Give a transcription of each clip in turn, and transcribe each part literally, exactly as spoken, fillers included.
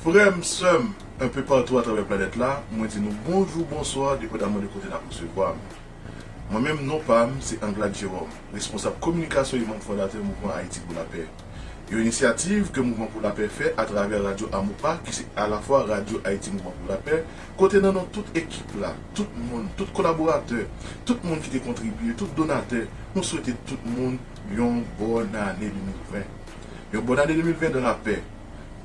Frè m, sè m, enpe patou atravè planèt la, mwen di nou bonjou, bonswa, depandaman de kote n ap resevwa m. Mwen menm, non pa m, se Anglade Jerome, responsab kominikasyon e manm fondatè Mouvman Ayiti pou Lapè. Yon inisyativ ke Mouvman pou Lapè fè atravè radyo Amopa, ki se alafwa radyo Ayiti Mouvman pou Lapè, kote nan non tout ekip la, tout moun, tout kolaboratè, tout moun ki te kontribye, tout donatè, nou swete tout moun yon bòn ane de mil ven. Yon bòn ane de mil ven dan lapè.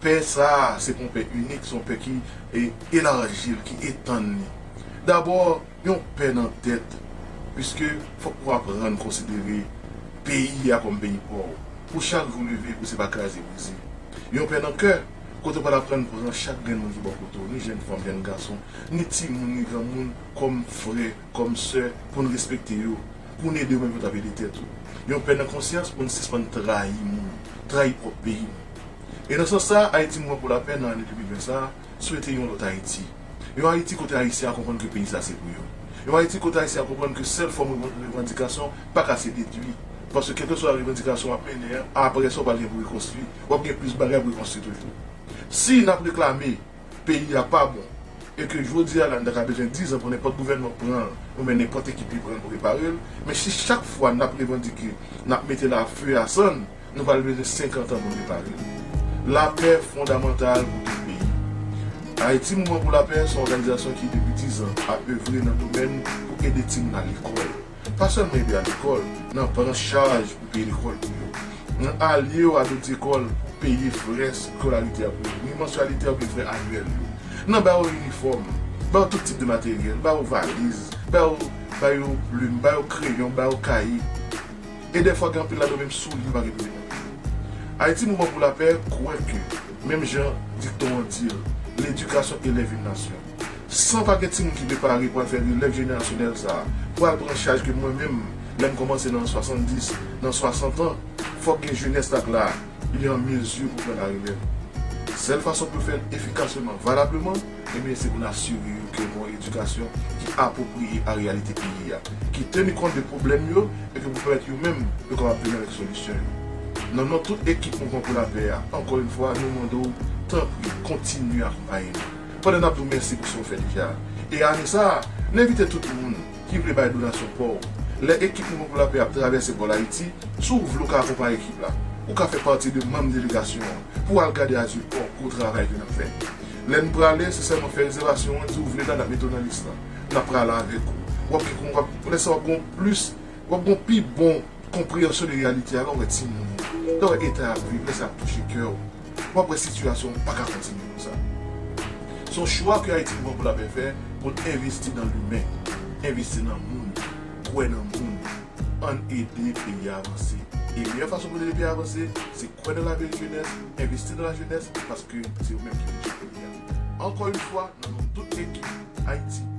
Pè sa a, se pa yon pè inik, se yon pè ki e, elaji l, ki etann li. Dabò, yon pè nan tèt, piske fòk ou aprann konsidere peyi a kòm peyi pa w. Pou chak jou leve, pou se pa kraze brize. Yon pè nan kè, kote w pral aprann pran chak grenn moun ki bò kote w, ni jèn fanm, jèn gason, ni timoun, ni granmoun, kòm frè, kòm sè, pou n respekte yo, pou n ede yo menm jan w t ap ede tèt ou. Yon pè nan konsyans pou n sispann trayi moun, trayi pwòp peyi nou. E nan sans sa, Ayiti Mouvman pou Lapè nan ane de mil ven sa a, swete yon lòt Ayiti. Yon Ayiti kote Ayisyen an konprann ke peyi sa se pou yo. Yon Ayiti kote Ayisyen an konprann ke sèl fòm revan-, revandikasyon pa ka se detwi. Paske kèlkeswa revandikasyon w ap mennen an, apre sa w pral gen pou rekonstwi. W ap gen plis bagay pou rekonstwi toujou. Si n ap reklame peyi a pa bon, e ke jodi a la n ta ka bezwen diz an pou nenpòt gouvènman pran l, oubyen nenpòt ekip li pran l pou repare l, men si chak fwa n ap revandike, n ap mete lafe a sann, nou pral bezwen senkant an pou n repare l. Lapè fondamantal pou tout peyi. Ayiti Mouvman pou Lapè se yon òganizasyon ki, depi diz an, ap evre nan domèn pou ede timoun al lekòl. Pa sèlman ede al lekòl, nan pran chaj pou peye lekòl pou yo. Nan aliye yo a dot lekòl pou peye frè eskolarite a pou yo, ni mansyalite a oubyen frè anyèl yo. Nan ba yo inifòm, ba yo tout tip de materyèl, ba yo valiz, ba yo, ba yo plim, ba yo kreyon, ba yo kaye. E dèfwa gen anpil ladan yo menm soulye yo pa gen pou yo mete. Ayiti Mouvman pou Lapè kwè ke, menm jan dikton an di l, l'éducation élève une nation. San pa gen timoun ki prepare pou al fè relèv jenerasyonèl sa a, pou al pran chaj ke mwen menm, lè m kòmanse nan swasanndis, nan swasant an, fòk gen jenès la k la, li an mezi pou pran larelèv. Sèl fason pou yo fè l efikasman, valableman, ebyen, se pou n asire yo ke gen yon edikasyon ki apwopriye a reyalite peyi a, ki teni kont de pwoblèm yo, e ke pou pèmèt yo menm, yo kapab vini avèk solisyon yo. Nan non tout ekip Mouvman pou Lapè a, ankò yon fwa, nou mande w, tanpri, kontinye akonpaye nou. Pandan n ap di w mèsi pou sa w fè deja. E ane sa a, n envite tout moun ki vle bay donasyon pa w. Lè ekip Mouvman pou Lapè ap travèse bò Ayiti, si w vle w ka akonpaye ekip la, ou ka fè pati de manm delegasyon an pou w al gade Azilpò, gwo travay ke n ap fè. Lè n prale, se sèlman fè rezèvasyon an, di w vle la, n ap mete w nan lis lan. N ap prale avèk ou. W ap gen, w ap, lè sa w ap gen plis, w ap gen pi bon konpreyansyon de reyalite a, lè w wè timoun yo, lè w wè eta y ap viv, lè sa ap touche kè w, w ap wè sitiyasyon an pa ka kontinye konsa. Se yon chwa ke Ayiti Mouvman pou Lapè fè pou n envesti nan limen, envesti nan moun, kwè nan moun, ann ede peyi a avanse. E meyè fason pou n ede peyi a avanse, se kwè nan lavil jenès, envesti nan lajenès, paske se yo menm ki dirijan peyi a. Ankò yon fwa, nan non tout ekip Ayiti